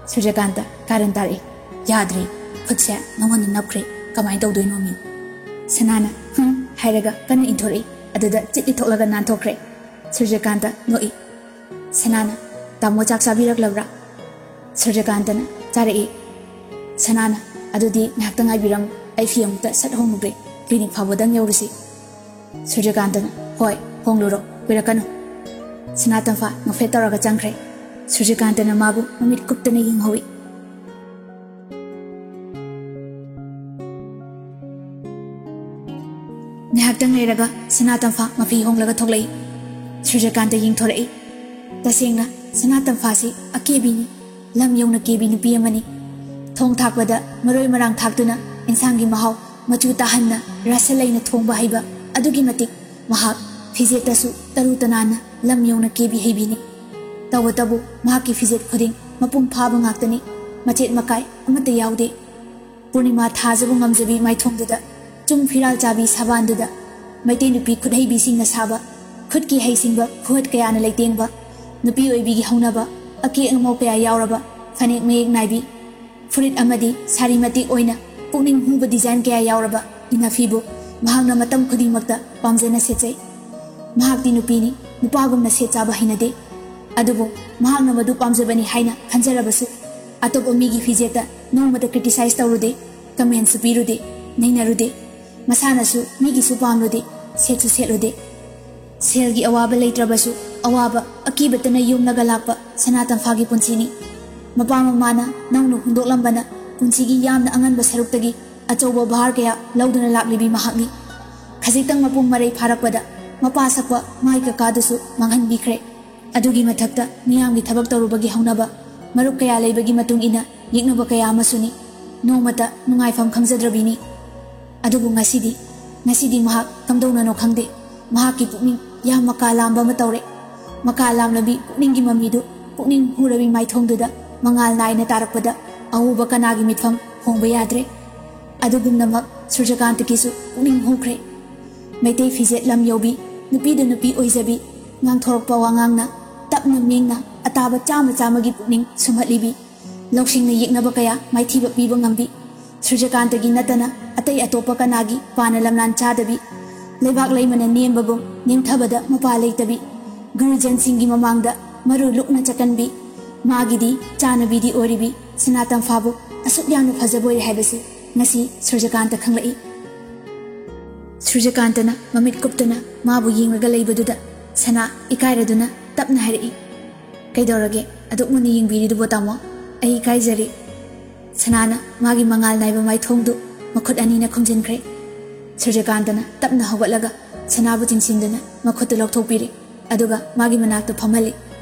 ꯁꯨꯔꯖꯀꯥꯟꯇ ꯀꯥꯔꯟ ꯇꯥꯔꯛꯏ꯫ "ꯌꯥꯗ꯭ꯔꯦ, ꯈꯨꯠꯁꯦ ꯅꯉꯣꯟꯗ ꯅꯞꯈ꯭ꯔꯦ, "ꯀꯃꯥꯏꯅ ꯇꯧꯗꯣꯏꯅꯣ ꯃꯤ?" ꯁꯅꯥꯅ "ꯍꯝ" ꯍꯥꯏꯔꯒ ꯀꯟꯅ ꯏꯟꯊꯣꯔꯛꯏ꯫ ꯑꯗꯨꯗ ꯆꯤꯠ ꯏꯊꯣꯛꯂꯒ ꯅꯥꯟꯊꯣꯛꯈ꯭ꯔꯦ꯫ ꯁꯨꯔꯖꯀꯥꯟꯇ ꯅꯣꯛꯏ꯫ ꯁꯅꯥꯅ "ꯇꯥꯃꯣ ꯆꯥꯛ ꯆꯥꯕꯤꯔꯛꯂꯕ꯭ꯔꯥ?" ꯁꯨꯔꯖꯀꯥꯟꯇꯅ "ꯆꯥꯔꯛꯏ꯫" ꯁꯅꯥꯅ "ꯑꯗꯨꯗꯤ ꯉꯥꯏꯍꯥꯛꯇ ꯉꯥꯏꯕꯤꯔꯝꯃꯨ, ꯑꯩ ꯐꯤ ꯑꯃꯨꯛꯇ ꯁꯠ ꯍꯣꯡꯉꯨꯒꯦ, ꯀ꯭ꯂꯤꯅꯤꯛ ꯐꯥꯎꯕꯗꯪ ꯌꯧꯔꯨꯁꯤ꯫" ꯁꯨꯔꯖꯀꯥꯟꯇꯅ "ꯍꯣꯏ, ꯍꯣꯡꯂꯨꯔꯣ, ꯀꯨꯏꯔꯛꯀꯅꯨ꯫" ꯁꯅꯥꯇꯝꯐꯥ ꯅꯣꯛꯐꯦꯠ ꯇꯧꯔꯒ ꯆꯪꯈ꯭ꯔꯦ꯫ ꯁꯨꯔꯖꯀꯥꯟꯇꯅ ꯃꯥꯕꯨ ꯃꯃꯤꯠ ꯀꯨꯞꯇꯅ ꯌꯦꯡꯍꯧꯏ꯫ ꯉꯥꯏꯍꯥꯛꯇꯪ ꯂꯩꯔꯒ ꯁꯅꯥꯇꯝꯐꯥ ꯃꯐꯤ ꯍꯣꯡꯂꯒ ꯊꯣꯛꯂꯛꯏ꯫ ꯁꯨꯔꯖꯀꯥꯟꯇ ꯌꯦꯡꯊꯣꯔꯛꯏ꯫ ꯇꯁꯦꯡꯅ ꯁꯅꯥꯇꯝꯐꯥꯁꯤ ꯑꯀꯦꯕꯤꯅꯤ꯫ ꯂꯝ ꯌꯧꯅ ꯀꯦꯕꯤ ꯅꯨꯄꯤ ꯑꯃꯅꯤ꯫ ꯊꯣꯡ ꯊꯥꯛꯄꯗ ꯃꯔꯣꯏ ꯃꯔꯥꯡ ꯊꯥꯛꯇꯨꯅ ꯏꯟꯁꯥꯡꯒꯤ ꯃꯍꯥꯎ ꯃꯆꯨ ꯇꯥꯍꯟꯅ ꯔꯁ ꯂꯩꯅ ꯊꯣꯡꯕ ꯍꯩꯕ ꯑꯗꯨꯒꯤ ꯃꯇꯤꯛ ꯃꯍꯥꯛ ꯐꯤꯖꯦꯠꯇꯁꯨ ꯇꯔꯨ ꯇꯅꯥꯟꯅ ꯂꯝ ꯌꯧꯅ ꯀꯦꯕꯤ ꯍꯩꯕꯤꯅꯤ꯫ ꯇꯧꯕꯇꯕꯨ ꯃꯍꯥꯛꯀꯤ ꯐꯤꯖꯦꯠ ꯈꯨꯗꯤꯡ ꯃꯄꯨꯡ ꯐꯥꯕ ꯉꯥꯛꯇꯅꯤ, ꯃꯆꯦꯠ ꯃꯀꯥꯏ ꯑꯃꯠꯇ ꯌꯥꯎꯗꯦ꯫ ꯄꯨꯔꯅꯤꯃꯥ ꯊꯥꯖꯕꯨ ꯉꯝꯖꯕꯤ ꯃꯥꯏꯊꯣꯡꯗꯨꯗ, ꯆꯨꯡ ꯐꯤꯔꯥꯜ ꯆꯥꯕꯤ ꯁꯥꯕꯥꯟꯗꯨꯗ, ꯃꯩꯇꯩ ꯅꯨꯄꯤ ꯈꯨꯠꯍꯩꯕꯤꯁꯤꯡꯅ ꯁꯥꯕ, ꯈꯨꯠꯀꯤ ꯍꯩꯁꯤꯡꯕ ꯈꯨꯍꯠ ꯀꯌꯥꯅ ꯂꯩꯇꯦꯡꯕ, ꯅꯨꯄꯤ ꯑꯣꯏꯕꯤꯒꯤ ꯍꯧꯅꯕ, ꯑꯀꯦ ꯑꯃꯧ ꯀꯌꯥ ꯌꯥꯎꯔꯕ ꯐꯅꯦꯛ ꯃꯌꯦꯛ ꯅꯥꯏꯕꯤ, ꯐꯨꯔꯤꯠ ꯑꯃꯗꯤ ꯁꯥꯔꯤ ꯃꯇꯦꯛ ꯑꯣꯏꯅ ꯄꯨꯛꯅꯤꯡ ꯍꯨꯕ ꯗꯤꯖꯥꯏꯟ ꯀꯌꯥ ꯌꯥꯎꯔꯕ ꯏꯅꯐꯤꯕꯨ ꯃꯍꯥꯛꯅ ꯃꯇꯝ ꯈꯨꯗꯤꯡꯃꯛꯇ ꯄꯥꯝꯖꯅ ꯁꯦꯠꯆꯩ꯫ ꯃꯍꯥꯛꯇꯤ ꯅꯨꯄꯤꯅꯤ, ꯅꯨꯄꯥꯒꯨꯝꯅ ꯁꯦꯠ ꯆꯥꯕ ꯍꯩꯅꯗꯦ꯫ ꯑꯗꯨꯕꯨ ꯃꯍꯥꯛꯅ ꯃꯗꯨ ꯄꯥꯝꯖꯕꯅꯤ ꯍꯥꯏꯅ ꯈꯟꯖꯔꯕꯁꯨ, ꯑꯇꯣꯞꯄ ꯃꯤꯒꯤ ꯐꯤꯖꯦꯠꯇ ꯅꯣꯡꯃꯇ ꯀ꯭ꯔꯤꯇꯤꯁꯥꯏꯖ ꯇꯧꯔꯨꯗꯦ, ꯀꯃꯦꯟꯁꯨ ꯄꯤꯔꯨꯗꯦ, ꯅꯩꯅꯔꯨꯗꯦ꯫ ꯃꯁꯥꯅꯁꯨ ꯃꯤꯒꯤꯁꯨ ꯄꯥꯝꯂꯨꯗꯦ, ꯁꯦꯠꯁꯨ ꯁꯦꯠꯂꯨꯗꯦ꯫ ꯁꯦꯜꯒꯤ ꯑꯋꯥꯕ ꯂꯩꯇ꯭ꯔꯕꯁꯨ, ꯑꯋꯥꯕ ꯑꯀꯤꯕꯇꯅ ꯌꯣꯝꯂꯒ ꯂꯥꯛꯄ ꯁꯅꯥꯇꯝꯐꯥꯒꯤ ꯄꯨꯟꯁꯤꯅꯤ꯫ ꯃꯄꯥ ꯃꯃꯥꯅ ꯅꯧꯅ ꯍꯨꯟꯗꯣꯛꯂꯝꯕꯅ ꯄꯨꯟꯁꯤꯒꯤ ꯌꯥꯝꯅ ꯑꯉꯟꯕ ꯁꯔꯨꯛꯇꯒꯤ ꯑꯆꯧꯕ ꯚꯥꯔ ꯀꯌꯥ ꯂꯧꯗꯨꯅ ꯂꯥꯛꯂꯤꯕꯤ ꯃꯍꯥꯛꯅꯤ꯫ ꯈꯖꯤꯛꯇꯪ ꯃꯄꯨꯡ ꯃꯔꯩ ꯐꯥꯔꯛꯄꯗ ꯃꯄꯥ ꯁꯛꯄ ꯃꯥꯏ ꯀꯀꯥꯗꯨꯁꯨ ꯃꯥꯡꯍꯟꯕꯤꯈ꯭ꯔꯦ꯫ ꯑꯗꯨꯒꯤ ꯃꯊꯛꯇ ꯃꯤꯌꯥꯝꯒꯤ ꯊꯕꯛ ꯇꯧꯔꯨꯕꯒꯤ ꯍꯧꯅꯕ, ꯃꯔꯨꯞ ꯀꯌꯥ ꯂꯩꯕꯒꯤ ꯃꯇꯨꯡ ꯏꯟꯅ ꯌꯦꯛꯅꯕ ꯀꯌꯥ ꯑꯃꯁꯨꯅꯤ꯫ ꯅꯣꯡꯃꯇ ꯅꯨꯡꯉꯥꯏꯐꯝ ꯈꯪꯖꯗ꯭ꯔꯕꯤꯅꯤ꯫ ꯑꯗꯨꯕꯨ ꯉꯁꯤꯗꯤ, ꯉꯁꯤꯗꯤ ꯃꯍꯥꯛ ꯀꯝꯗꯧꯅꯅꯣ ꯈꯪꯗꯦ, ꯃꯍꯥꯛꯀꯤ ꯄꯨꯛꯅꯤꯡ ꯌꯥꯝ ꯃꯀꯥ ꯂꯥꯝꯕ ꯑꯃ ꯇꯧꯔꯦ꯫ ꯃꯀꯥ ꯂꯥꯝꯂꯕꯤ ꯄꯨꯛꯅꯤꯡꯒꯤ ꯃꯃꯤꯗꯨ ꯄꯨꯛꯅꯤꯡ ꯍꯨꯔꯕꯤ ꯃꯥꯏꯊꯣꯡꯗꯨꯗ ꯃꯉꯥꯜ ꯅꯥꯏꯅ ꯇꯥꯔꯛꯄꯗ ꯑꯎꯕ ꯀꯅꯥꯒꯤ ꯃꯤꯠꯐꯝ ꯍꯣꯡꯕ ꯌꯥꯗ꯭ꯔꯦ꯫ ꯑꯗꯨꯒꯨꯝꯅꯃꯛ ꯁꯨꯔꯖꯀꯥꯟꯇꯒꯤꯁꯨ ꯄꯨꯛꯅꯤꯡ ꯍꯨꯈ꯭ꯔꯦ꯫ ꯃꯩꯇꯩ ꯐꯤꯖꯦꯠ ꯂꯝ ꯌꯧꯕꯤ, ꯅꯨꯄꯤꯗ ꯅꯨꯄꯤ ꯑꯣꯏꯖꯕꯤ, ꯉꯥꯡꯊꯣꯔꯛꯄ ꯋꯥꯉꯥꯡꯅ ꯇꯞꯅ ꯃꯦꯡꯅ ꯑꯇꯥꯕ ꯆꯥꯝꯃ ꯆꯥꯝꯃꯒꯤ ꯄꯨꯛꯅꯤꯡ ꯁꯨꯝꯍꯠꯂꯤꯕꯤ, ꯂꯧꯁꯤꯡꯅ ꯌꯦꯛꯅꯕ ꯀꯌꯥ ꯃꯥꯏꯊꯤꯕ ꯄꯤꯕ ꯉꯝꯕꯤ, ꯁꯨꯔꯖꯀꯥꯟꯇꯒꯤ ꯅꯠꯇꯅ ꯑꯇꯩ ꯑꯇꯣꯞꯄ ꯀꯅꯥꯒꯤ ꯄꯥꯅ ꯂꯝꯂꯥꯟ ꯆꯥꯗꯕꯤ, ꯂꯩꯕꯥꯛ ꯂꯩꯃꯅ ꯅꯦꯝꯕꯒꯨꯝ ꯅꯦꯝꯊꯕꯗ ꯃꯄꯥ ꯂꯩꯇꯕꯤ, ꯒꯨꯔꯨꯖꯟꯁꯤꯡꯒꯤ ꯃꯃꯥꯡꯗ ꯃꯔꯨ ꯂꯨꯛꯅ ꯆꯠꯀꯟꯕꯤ, ꯃꯥꯒꯤꯗꯤ ꯆꯥꯅꯕꯤꯗꯤ ꯑꯣꯏꯔꯤꯕꯤ ꯁꯅꯥ ꯇꯝꯐꯥꯕꯨ ꯑꯁꯨꯛ ꯌꯥꯝꯅ ꯐꯖꯕꯣꯏꯔꯦ ꯍꯥꯏꯕꯁꯤ ꯉꯁꯤ ꯁꯨꯔꯖꯀꯥꯟꯇ ꯈꯪꯂꯛꯏ꯫ ꯁꯨꯔꯖꯀꯥꯟꯇꯅ ꯃꯃꯤꯠ ꯀꯨꯞꯇꯨꯅ ꯃꯥꯕꯨ ꯌꯦꯡꯂꯒ ꯂꯩꯕꯗꯨꯗ ꯁꯅꯥ ꯏꯀꯥꯏꯔꯗꯨꯅ ꯇꯞꯅ ꯍꯥꯏꯔꯛꯏ, "ꯀꯩꯗꯧꯔꯒꯦ ꯑꯗꯨꯛ ꯃꯨꯟꯅ ꯌꯦꯡꯕꯤꯔꯤꯗꯨꯕꯣ ꯇꯥꯃꯣ? ꯑꯩ ꯏꯀꯥꯏꯖꯔꯤ꯫" ꯁꯅꯥꯅ ꯃꯥꯒꯤ ꯃꯉꯥꯜ ꯅꯥꯏꯕ ꯃꯥꯏꯊꯣꯡꯗꯨ ꯃꯈꯨꯠ ꯑꯅꯤꯅ ꯈꯨꯝꯖꯤꯟꯈ꯭ꯔꯦ꯫ ꯁꯨꯔꯖꯀꯥꯟꯇꯅ ꯇꯞꯅ ꯍꯧꯒꯠꯂꯒ ꯁꯅꯥꯕꯨ ꯆꯤꯡꯁꯤꯟꯗꯨꯅ ꯃꯈꯨꯠꯇꯨ ꯂꯧꯊꯣꯛꯄꯤꯔꯦ꯫ ꯑꯗꯨꯒ ꯃꯥꯒꯤ ꯃꯅꯥꯛꯇ ꯐꯝꯍꯜꯂꯤ꯫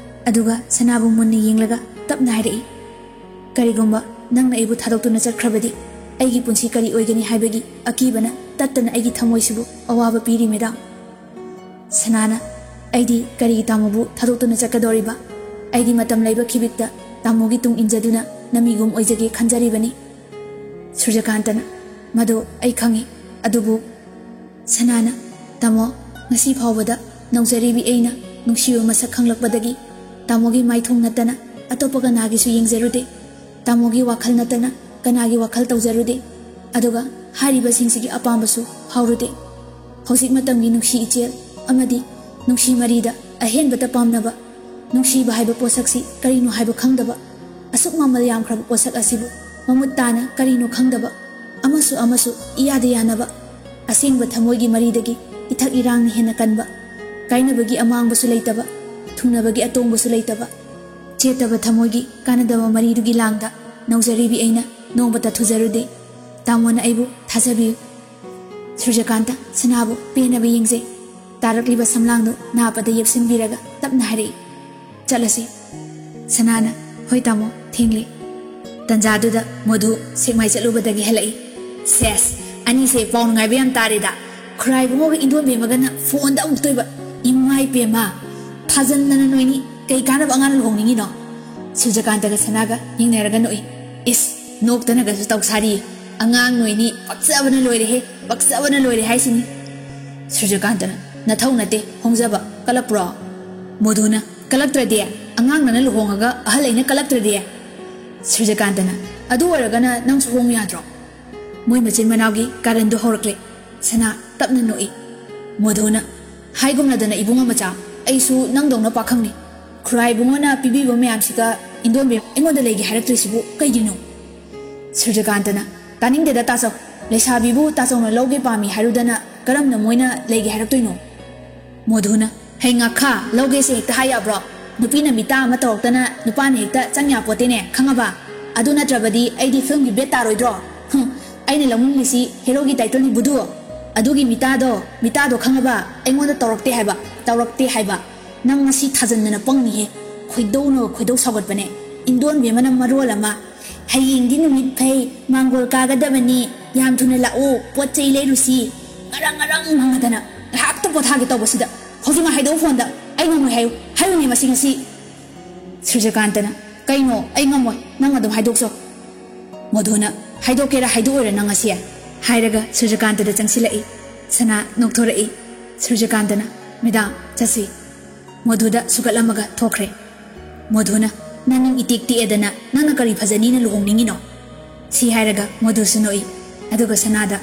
ꯑꯗꯨꯒ ꯁꯅꯥꯕꯨ ꯃꯨꯟꯅ ꯌꯦꯡꯂꯒ ꯇꯞꯅ ꯍꯥꯏꯔꯛꯏ, "ꯀꯔꯤꯒꯨꯝꯕ ꯅꯪꯅ ꯑꯩꯕꯨ ꯊꯥꯗꯣꯛꯇꯨꯅ ꯆꯠꯈ꯭ꯔꯕꯗꯤ ꯑꯩꯒꯤ ꯄꯨꯟꯁꯤ ꯀꯔꯤ ꯑꯣꯏꯒꯅꯤ ꯍꯥꯏꯕꯒꯤ ꯑꯀꯤꯕꯅ ꯇꯠꯇꯅ ꯑꯩꯒꯤ ꯊꯃꯣꯏꯁꯤꯕꯨ ꯑꯋꯥꯕ ꯄꯤꯔꯤ, ꯃꯦꯗꯥꯝ꯫" ꯁꯅꯥꯅ, "ꯑꯩꯗꯤ ꯀꯔꯤꯒꯤ ꯇꯥꯃꯣꯕꯨ ꯊꯥꯗꯣꯛꯇꯨꯅ ꯆꯠꯀꯗꯧꯔꯤꯕ? ꯑꯩꯗꯤ ꯃꯇꯝ ꯂꯩꯕ ꯈꯤꯕꯤꯛꯇ ꯇꯥꯃꯣꯒꯤ ꯇꯨꯡ ꯏꯟꯖꯗꯨꯅ ꯅꯃꯤꯒꯨꯝ ꯑꯣꯏꯖꯒꯦ ꯈꯟꯖꯔꯤꯕꯅꯤ꯫" ꯁꯨꯔꯖꯀꯥꯟꯇꯅ, "ꯃꯗꯨ ꯑꯩ ꯈꯪꯏ, ꯑꯗꯨꯕꯨ..." ꯁꯅꯥꯅ, "ꯇꯥꯃꯣ, ꯉꯁꯤ ꯐꯥꯎꯕꯗ ꯅꯧꯖꯔꯤꯕꯤ ꯑꯩꯅ ꯅꯨꯡꯁꯤꯕ ꯃꯁꯛ ꯈꯪꯂꯛꯄꯗꯒꯤ ꯇꯥꯃꯣꯒꯤ ꯃꯥꯏꯊꯣꯡ ꯅꯠꯇꯅ ꯑꯇꯣꯞꯄ ꯀꯅꯥꯒꯤꯁꯨ ꯌꯦꯡꯖꯔꯨꯗꯦ꯫ ꯇꯥꯃꯣꯒꯤ ꯋꯥꯈꯜ ꯅꯠꯇꯅ ꯀꯅꯥꯒꯤ ꯋꯥꯈꯜ ꯇꯧꯖꯔꯨꯗꯦ꯫ ꯑꯗꯨꯒ ꯍꯥꯏꯔꯤꯕꯁꯤꯡꯁꯤꯒꯤ ꯑꯄꯥꯝꯕꯁꯨ ꯐꯥꯎꯔꯨꯗꯦ꯫ ꯍꯧꯖꯤꯛ ꯃꯇꯝꯒꯤ ꯅꯨꯡꯁꯤ ꯏꯆꯦꯜ ꯑꯃꯗꯤ ꯅꯨꯡꯁꯤ ꯃꯔꯤꯗ ꯑꯍꯦꯟꯕꯇ ꯄꯥꯝꯅꯕ, ꯅꯨꯡꯁꯤꯕ ꯍꯥꯏꯕ ꯄꯣꯠꯁꯛꯁꯤ ꯀꯔꯤꯅꯣ ꯍꯥꯏꯕ ꯈꯪꯗꯕ, ꯑꯁꯨꯛ ꯃꯃꯜ ꯌꯥꯝꯈ꯭ꯔꯕ ꯄꯣꯠꯁꯛ ꯑꯁꯤꯕꯨ ꯃꯃꯨꯠ ꯇꯥꯅ ꯀꯔꯤꯅꯣ ꯈꯪꯗꯕ, ꯑꯃꯁꯨ ꯑꯃꯁꯨ ꯏꯌꯥꯗ ꯌꯥꯅꯕ, ꯑꯁꯦꯡꯕ ꯊꯃꯣꯏꯒꯤ ꯃꯔꯤꯗꯒꯤ ꯏꯊꯛ ꯏꯔꯥꯡꯅ ꯍꯦꯟꯅ ꯀꯟꯕ, ꯀꯥꯏꯅꯕꯒꯤ ꯑꯃꯥꯡꯕꯁꯨ ꯂꯩꯇꯕ, ꯊꯨꯡꯅꯕꯒꯤ ꯑꯇꯣꯡꯕꯁꯨ ꯂꯩꯇꯕ, ꯆꯦꯠꯇꯕ ꯊꯃꯣꯏꯒꯤ ꯀꯥꯟꯅꯗꯕ ꯃꯔꯤꯗꯨꯒꯤ ꯂꯥꯡꯗ ꯅꯧꯖꯔꯤꯕꯤ ꯑꯩꯅ ꯅꯣꯡꯃꯇ ꯊꯨꯖꯔꯨꯗꯦ꯫ ꯇꯥꯃꯣꯅ ꯑꯩꯕꯨ ꯊꯥꯖꯕꯤꯌꯨ꯫" ꯁꯨꯔꯖꯀꯥꯟꯇ ꯁꯅꯥꯕꯨ ꯄꯦꯟꯅꯕ ꯌꯦꯡꯖꯩ꯫ ꯇꯥꯔꯛꯂꯤꯕ ꯁꯝꯂꯥꯡꯗꯨ ꯅꯥꯄꯗ ꯌꯦꯞꯁꯤꯟꯕꯤꯔꯒ ꯇꯞꯅ ꯍꯥꯏꯔꯛꯏ, "ꯆꯠꯂꯁꯤ꯫" ꯁꯅꯥꯅ, "ꯍꯣꯏ ꯇꯥꯃꯣ, ꯊꯦꯡꯂꯦ꯫" ꯇꯟꯖꯥꯗꯨꯗ ꯃꯣꯙꯨ ꯁꯦꯛꯃꯥꯏ ꯆꯠꯂꯨꯕꯗꯒꯤ ꯍꯜꯂꯛꯏ꯫ "ꯁꯦꯁ, ꯑꯅꯤꯁꯦ ꯄꯥꯎ ꯅꯨꯡꯉꯥꯏꯕ ꯌꯥꯝ ꯇꯥꯔꯦꯗ꯫ ꯈꯨꯔꯥꯏꯕꯨꯡꯉꯣꯒ ꯏꯟꯗꯣꯟꯕꯤ ꯑꯃꯒꯅ ꯐꯣꯟꯗ ꯑꯃꯨꯛꯇꯣꯏꯕ꯫ ꯏꯃꯥ ꯏꯄꯦꯝꯃ, ꯊꯥꯖꯟꯗꯅ ꯅꯣꯏꯅꯤ ꯀꯩ ꯀꯥꯟꯅꯕ ꯑꯉꯥꯡꯅ ꯂꯨꯍꯣꯡꯅꯤꯡꯉꯤꯅꯣ?" ꯁꯨꯔꯖꯀꯥꯟꯇꯒ ꯁꯅꯥꯒ ꯌꯦꯡꯅꯔꯒ ꯅꯣꯛꯏ꯫ "ꯏꯁ, ꯅꯣꯛꯇꯅꯒꯁꯨ ꯇꯧ ꯁꯥꯔꯤ꯫ ꯑꯉꯥꯡ ꯅꯣꯏꯅꯤ ꯄꯛꯆꯕꯅ ꯂꯣꯏꯔꯦꯍꯦ, ꯄꯛꯆꯕꯅ ꯂꯣꯏꯔꯦ ꯍꯥꯏꯁꯤꯅꯤ꯫" ꯁꯨꯔꯖꯀꯥꯟꯇꯅ, "ꯅꯊꯧ ꯅꯠꯇꯦ ꯍꯣꯡꯖꯕ, ꯀꯂꯛꯄ꯭ꯔꯣ?" ꯃꯣꯙꯨꯅ, "ꯀꯂꯛꯇ꯭ꯔꯗꯤ? ꯑꯉꯥꯡ ꯅꯪꯅ ꯂꯨꯍꯣꯡꯉꯒ ꯑꯍꯜ ꯑꯩꯅ ꯀꯂꯛꯇ꯭ꯔꯗꯤ?" ꯁꯨꯔꯖꯀꯥꯟꯇꯅ, "ꯑꯗꯨ ꯑꯣꯏꯔꯒꯅ ꯅꯪꯁꯨ ꯍꯣꯡꯉꯨ ꯌꯥꯗ꯭ꯔꯣ?" ꯃꯣꯏ ꯃꯆꯤꯟ ꯃꯅꯥꯎꯒꯤ ꯀꯥꯔꯟꯗꯣ ꯍꯧꯔꯛꯂꯦ꯫ ꯁꯅꯥ ꯇꯞꯅ ꯅꯣꯛꯏ꯫ ꯃꯣꯙꯨꯅ, "ꯍꯥꯏꯒꯨꯝꯅꯗꯅ ꯏꯕꯨꯡꯉꯣ ꯃꯆꯥ, ꯑꯩꯁꯨ ꯅꯪꯗꯧꯅ ꯄꯥꯈꯪꯅꯤ꯫ ꯈꯨꯔꯥ ꯏꯕꯨꯡꯉꯣꯅ ꯄꯤꯕꯤꯕ ꯃꯌꯥꯝꯁꯤꯒ ꯏꯟꯗꯣꯟꯕꯤ ꯑꯩꯉꯣꯟꯗ ꯂꯩꯒꯦ ꯍꯥꯏꯔꯛꯇ꯭ꯔꯤꯁꯤꯕꯨ ꯀꯩꯒꯤꯅꯣ?" ꯁꯨꯔꯖꯀꯥꯟꯇꯅ, "ꯇꯥꯅꯤꯡꯗꯦꯗ ꯇꯥꯆꯧ, ꯂꯩꯁꯥꯕꯤꯕꯨ ꯇꯥꯆꯧꯅ ꯂꯧꯒꯦ ꯄꯥꯝꯃꯤ ꯍꯥꯏꯔꯨꯗꯅ ꯀꯔꯝꯅ ꯃꯣꯏꯅ ꯂꯩꯒꯦ ꯍꯥꯏꯔꯛꯇꯣꯏꯅꯣ?" ꯃꯣꯙꯨꯅ, "ꯍꯩ ꯉꯥꯈꯥ, ꯂꯧꯒꯦꯁꯦ ꯍꯦꯛꯇ ꯍꯥꯏ ꯌꯥꯕ꯭ꯔꯣ? ꯅꯨꯄꯤꯅ ꯃꯤꯇꯥ ꯑꯃ ꯇꯧꯔꯛꯇꯅ ꯅꯨꯄꯥꯅ ꯍꯦꯛꯇ ꯆꯪ ꯌꯥꯄꯣꯠꯇꯦꯅꯦ, ꯈꯪꯉꯕ? ꯑꯗꯨ ꯅꯠꯇ꯭ꯔꯕꯗꯤ ꯑꯩꯗꯤ ꯐꯤꯂꯝꯒꯤ ꯕꯦꯠ ꯇꯥꯔꯣꯏꯗ꯭ꯔꯣ? ꯍꯨꯝ, ꯑꯩꯅ ꯂꯧꯅꯤꯡꯂꯤꯁꯤ ꯍꯦꯔꯣꯒꯤ ꯇꯥꯏꯇꯜꯅꯤ ꯕꯨꯙꯨ꯫ ꯑꯗꯨꯒꯤ ꯃꯤꯇꯥꯗꯣ, ꯃꯤꯇꯥꯗꯣ ꯈꯪꯉꯕ? ꯑꯩꯉꯣꯟꯗ ꯇꯧꯔꯛꯇꯦ ꯍꯥꯏꯕ, ꯇꯧꯔꯛꯇꯦ ꯍꯥꯏꯕ꯫ ꯅꯪ ꯉꯁꯤ ꯊꯥꯖꯟꯗꯅ ꯄꯪꯅꯤꯍꯦ꯫ ꯈꯣꯏꯗꯧꯅ ꯈꯣꯏꯗꯧ ꯁꯥꯎꯒꯠꯄꯅꯦ꯫ ꯏꯟꯗꯣꯟꯕꯤ ꯑꯃꯅ ꯃꯔꯣꯜ ꯑꯃ, ꯍꯌꯦꯡꯗꯤ ꯅꯨꯃꯤꯠ ꯐꯩ, ꯃꯥꯡꯒꯣꯜ ꯀꯥꯒꯗꯕꯅꯤ, ꯌꯥꯝ ꯊꯨꯅ ꯂꯥꯛꯎ, ꯄꯣꯠ ꯆꯩ ꯂꯩꯔꯨꯁꯤ꯫ ꯉꯔꯪ ꯉꯔꯪ ꯉꯪꯉꯗꯅ ꯉꯥꯏꯍꯥꯛꯇ ꯄꯣꯊꯥꯒꯦ ꯇꯧꯕꯁꯤꯗ ꯍꯧꯖꯤꯛꯃꯛ ꯍꯥꯏꯗꯣꯛꯎ ꯐꯣꯟꯗ꯫ ꯑꯩ ꯉꯝꯃꯣꯏ ꯍꯥꯏꯌꯨ, ꯍꯥꯏꯌꯨꯅꯦ ꯃꯁꯤ ꯉꯁꯤ꯫" ꯁꯨꯔꯖꯀꯥꯟꯇꯅ, "ꯀꯩꯅꯣ? ꯑꯩ ꯉꯝꯃꯣꯏ, ꯅꯪ ꯑꯗꯨꯝ ꯍꯥꯏꯗꯣꯛꯆꯧ꯫" ꯃꯣꯙꯨꯅ, "ꯍꯥꯏꯗꯣꯛꯀꯦꯔꯥ ꯍꯥꯏꯗꯣꯛꯑꯣꯏꯔꯥ ꯅꯪ ꯉꯁꯤ?" ꯍꯥꯏꯔꯒ ꯁꯨꯔꯖꯀꯥꯟꯇꯗ ꯆꯪꯁꯤꯜꯂꯛꯏ꯫ ꯁꯅꯥ ꯅꯣꯛꯊꯣꯔꯛꯏ꯫ ꯁꯨꯔꯖꯀꯥꯟꯇꯅ, "ꯃꯦꯗꯥꯝ, ꯆꯠꯁꯤ꯫" ꯃꯣꯙꯨꯗ ꯁꯨꯒꯠꯂꯝꯃꯒ ꯊꯣꯛꯈ꯭ꯔꯦ꯫ ꯃꯣꯙꯨꯅ, "ꯅꯪ ꯅꯤꯡ ꯏꯇꯦꯛ ꯇꯦꯛꯑꯦꯗꯅ ꯅꯪꯅ ꯀꯔꯤ ꯐꯖꯅꯤꯅ ꯂꯨꯍꯣꯡꯅꯤꯡꯉꯤꯅꯣ?" ꯁꯤ ꯍꯥꯏꯔꯒ ꯃꯣꯙꯨꯁꯨ ꯅꯣꯛꯏ꯫ ꯑꯗꯨꯒ ꯁꯅꯥꯗ,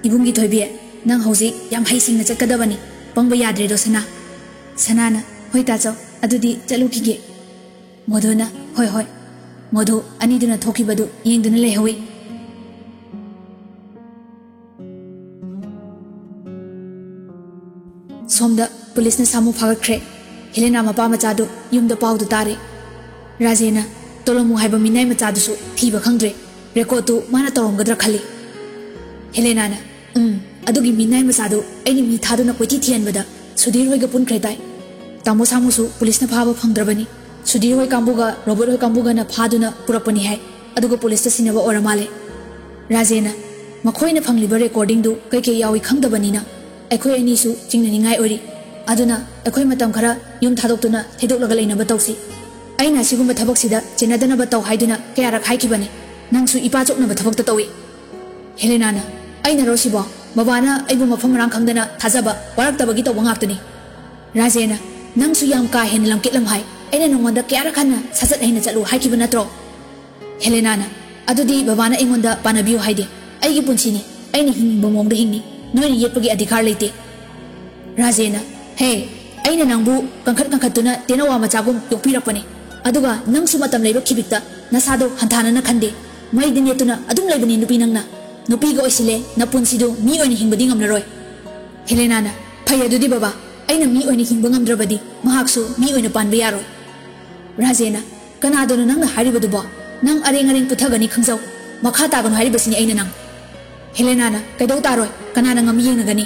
"ꯏꯕꯨꯡꯒꯤ ꯊꯣꯏꯕꯤ, ꯅꯪ ꯍꯧꯖꯤꯛ ꯌꯥꯝ ꯍꯩꯁꯤꯡꯅ ꯆꯠꯀꯗꯕꯅꯤ, ꯄꯪꯕ ꯌꯥꯗ꯭ꯔꯦꯗꯣ ꯁꯅꯥ꯫" ꯁꯅꯥꯅ, "ꯍꯣꯏ ꯇꯥꯆꯧ, ꯑꯗꯨꯗꯤ ꯆꯠꯂꯨꯈꯤꯒꯦ꯫" ꯃꯣꯙꯨꯅ, "ꯍꯣꯏ ꯍꯣꯏ꯫" ꯃꯣꯙꯨ ꯑꯅꯤꯗꯨꯅ ꯊꯣꯛꯈꯤꯕꯗꯨ ꯌꯦꯡꯗꯨꯅ ꯂꯩꯍꯧꯏ꯫ ꯁꯣꯝꯗ ꯄꯨꯂꯤꯁꯅ ꯁꯥꯃꯨ ꯐꯥꯒꯠꯈ꯭ꯔꯦ꯫ ꯍꯦꯂꯦꯅꯥ ꯃꯄꯥ ꯃꯆꯥꯗꯨ ꯌꯨꯝꯗ ꯄꯥꯎꯗꯨ ꯇꯥꯔꯦ꯫ ꯔꯥꯖꯦꯅ ꯇꯣꯂꯣꯃꯨ ꯍꯥꯏꯕ ꯃꯤꯅꯥꯏ ꯃꯆꯥꯗꯨꯁꯨ ꯊꯤꯕ ꯈꯪꯗ꯭ꯔꯦ꯫ ꯔꯦꯀꯣꯔꯠꯇꯨ ꯃꯥꯅ ꯇꯧꯔꯝꯒꯗ꯭ꯔꯥ ꯈꯜꯂꯤ꯫ ꯍꯦꯂꯦꯅꯥꯅ, "ꯎꯝ, ꯑꯗꯨꯒꯤ ꯃꯤꯅꯥꯏ ꯃꯆꯥꯗꯨ ꯑꯩꯅ ꯃꯤ ꯊꯥꯗꯨꯅ ꯀꯣꯏꯊꯤ ꯊꯤꯍꯟꯕꯗ ꯁꯨꯙꯤꯔ ꯍꯣꯏꯒ ꯄꯨꯟꯈ꯭ꯔꯦ ꯇꯥꯏ꯫ ꯇꯥꯃꯣ ꯁꯥꯃꯨꯁꯨ ꯄꯨꯂꯤꯁꯅ ꯐꯥꯕ ꯐꯪꯗ꯭ꯔꯕꯅꯤ꯫ ꯁꯨꯙꯤꯔ ꯍꯣꯏ ꯀꯥꯡꯕꯨꯒ ꯔꯣꯕꯔꯠ ꯍꯣꯏ ꯀꯥꯡꯕꯨꯒꯅ ꯐꯥꯗꯨꯅ ꯄꯨꯔꯛꯄꯅꯤ ꯍꯥꯏ꯫ ꯑꯗꯨꯒ ꯄꯨꯂꯤꯁꯇ ꯁꯤꯟꯅꯕ ꯑꯣꯏꯔ ꯃꯥꯜꯂꯦ꯫" ꯔꯥꯖꯦꯅ, "ꯃꯈꯣꯏꯅ ꯐꯪꯂꯤꯕ ꯔꯦꯀꯣꯔꯗꯤꯡꯗꯨ ꯀꯩꯀꯩ ꯌꯥꯎꯏ ꯈꯪꯗꯕꯅꯤꯅ ꯑꯩꯈꯣꯏ ꯑꯅꯤꯁꯨ ꯆꯤꯡꯅꯅꯤꯡꯉꯥꯏ ꯑꯣꯏꯔꯤ꯫ ꯑꯗꯨꯅ ꯑꯩꯈꯣꯏ ꯃꯇꯝ ꯈꯔ ꯌꯨꯝ ꯊꯥꯗꯣꯛꯇꯨꯅ ꯊꯩꯗꯣꯛꯂꯒ ꯂꯩꯅꯕ ꯇꯧꯁꯤ꯫ ꯑꯩꯅ ꯑꯁꯤꯒꯨꯝꯕ ꯊꯕꯛꯁꯤꯗ ꯆꯦꯟꯅꯗꯅꯕ ꯇꯧ ꯍꯥꯏꯗꯨꯅ ꯀꯌꯥꯔꯛ ꯍꯥꯏꯈꯤꯕꯅꯤ꯫ ꯅꯪꯁꯨ ꯏꯄꯥ ꯆꯣꯞꯅꯕ ꯊꯕꯛꯇ ꯇꯧꯏ꯫" ꯍꯦꯂꯦꯅꯥꯅ, "ꯑꯩꯅꯔꯣ ꯁꯤꯕꯣ? ꯕꯕꯥꯅ ꯑꯩꯕꯨ ꯃꯐꯝ ꯃꯔꯥꯡ ꯈꯪꯗꯅ ꯊꯥꯖꯕ ꯋꯥꯔꯛꯇꯕꯒꯤ ꯇꯧꯕ ꯉꯥꯛꯇꯅꯤ꯫" ꯔꯥꯖꯦꯅ, "ꯅꯪꯁꯨ ꯌꯥꯝ ꯀꯥ ꯍꯦꯟꯅ ꯂꯝꯀꯦꯠꯂꯝ ꯍꯥꯏ꯫ ꯑꯩꯅ ꯅꯉꯣꯟꯗ ꯀꯌꯥꯔꯛ ꯍꯟꯅ ꯁꯠ ꯁꯠ ꯍꯩꯅ ꯆꯠꯂꯨ ꯍꯥꯏꯈꯤꯕ ꯅꯠꯇ꯭ꯔꯣ?" ꯍꯦꯂꯦꯅꯥꯅ, "ꯑꯗꯨꯗꯤ ꯕꯕꯥꯅ ꯑꯩꯉꯣꯟꯗ ꯄꯥꯟꯅꯕꯤꯌꯨ ꯍꯥꯏꯗꯦ꯫ ꯑꯩꯒꯤ ꯄꯨꯟꯁꯤꯅꯤ, ꯑꯩꯅ ꯍꯤꯡꯅꯤꯡꯕ ꯃꯑꯣꯡꯗ ꯍꯤꯡꯅꯤ, ꯅꯣꯏꯅ ꯌꯦꯠꯄꯒꯤ ꯑꯙꯤꯀꯥꯔ ꯂꯩꯇꯦ꯫ ꯔꯥꯖꯦꯟꯅ, ꯍꯦ, ꯑꯩꯅ ꯅꯪꯕꯨ ꯀꯟꯈꯠ ꯀꯟꯈꯠꯇꯨꯅ ꯇꯦꯅꯋꯥ ꯃꯆꯥꯒꯨꯝ ꯌꯣꯛꯄꯤꯔꯛꯄꯅꯤ, ꯑꯗꯨꯒ ꯅꯪꯁꯨ ꯃꯇꯝ ꯂꯩꯕ ꯈꯤꯕꯤꯛꯇ ꯅꯁꯥꯗꯣ ꯍꯟꯊꯥꯅꯅ ꯈꯟꯗꯦ꯫ ꯃꯩꯗ ꯅꯦꯠꯇꯨꯅ ꯑꯗꯨꯝ ꯂꯩꯕꯅꯤ ꯅꯨꯄꯤ ꯅꯪꯅ꯫ ꯅꯨꯄꯤꯒ ꯑꯣꯏꯁꯤꯜꯂꯦ, ꯅꯄꯨꯟꯁꯤꯗꯨ ꯃꯤ ꯑꯣꯏꯅ ꯍꯤꯡꯕꯗꯤ ꯉꯝꯂꯔꯣꯏ꯫ ꯍꯦꯂꯦꯅꯥꯅ, ꯐꯩ ꯑꯗꯨꯗꯤ ꯕꯕꯥ, ꯑꯩꯅ ꯃꯤ ꯑꯣꯏꯅ ꯍꯤꯡꯕ ꯉꯝꯗ꯭ꯔꯕꯗꯤ ꯃꯍꯥꯛꯁꯨ ꯃꯤ ꯑꯣꯏꯅ ꯄꯥꯟꯕ ꯌꯥꯔꯣꯏ꯫ ꯔꯥꯖꯦꯟꯅ, ꯀꯅꯥꯗꯅꯣ ꯅꯪꯅ ꯍꯥꯏꯔꯤꯕꯗꯨꯕꯣ? ꯅꯪ ꯑꯔꯦꯡ ꯑꯔꯦꯡ ꯄꯨꯊꯒꯅꯤ ꯈꯪꯖꯧ꯫ ꯃꯈꯥ ꯇꯥꯒꯅꯨ ꯍꯥꯏꯔꯤꯕꯁꯤꯅꯤ ꯑꯩꯅ ꯅꯪ꯫ ꯍꯦꯂꯦꯅꯥꯅ, ꯀꯩꯗꯧ ꯇꯥꯔꯣꯏ? ꯀꯅꯥꯅ ꯉꯝꯃꯤ ꯌꯦꯡꯅꯒꯅꯤ?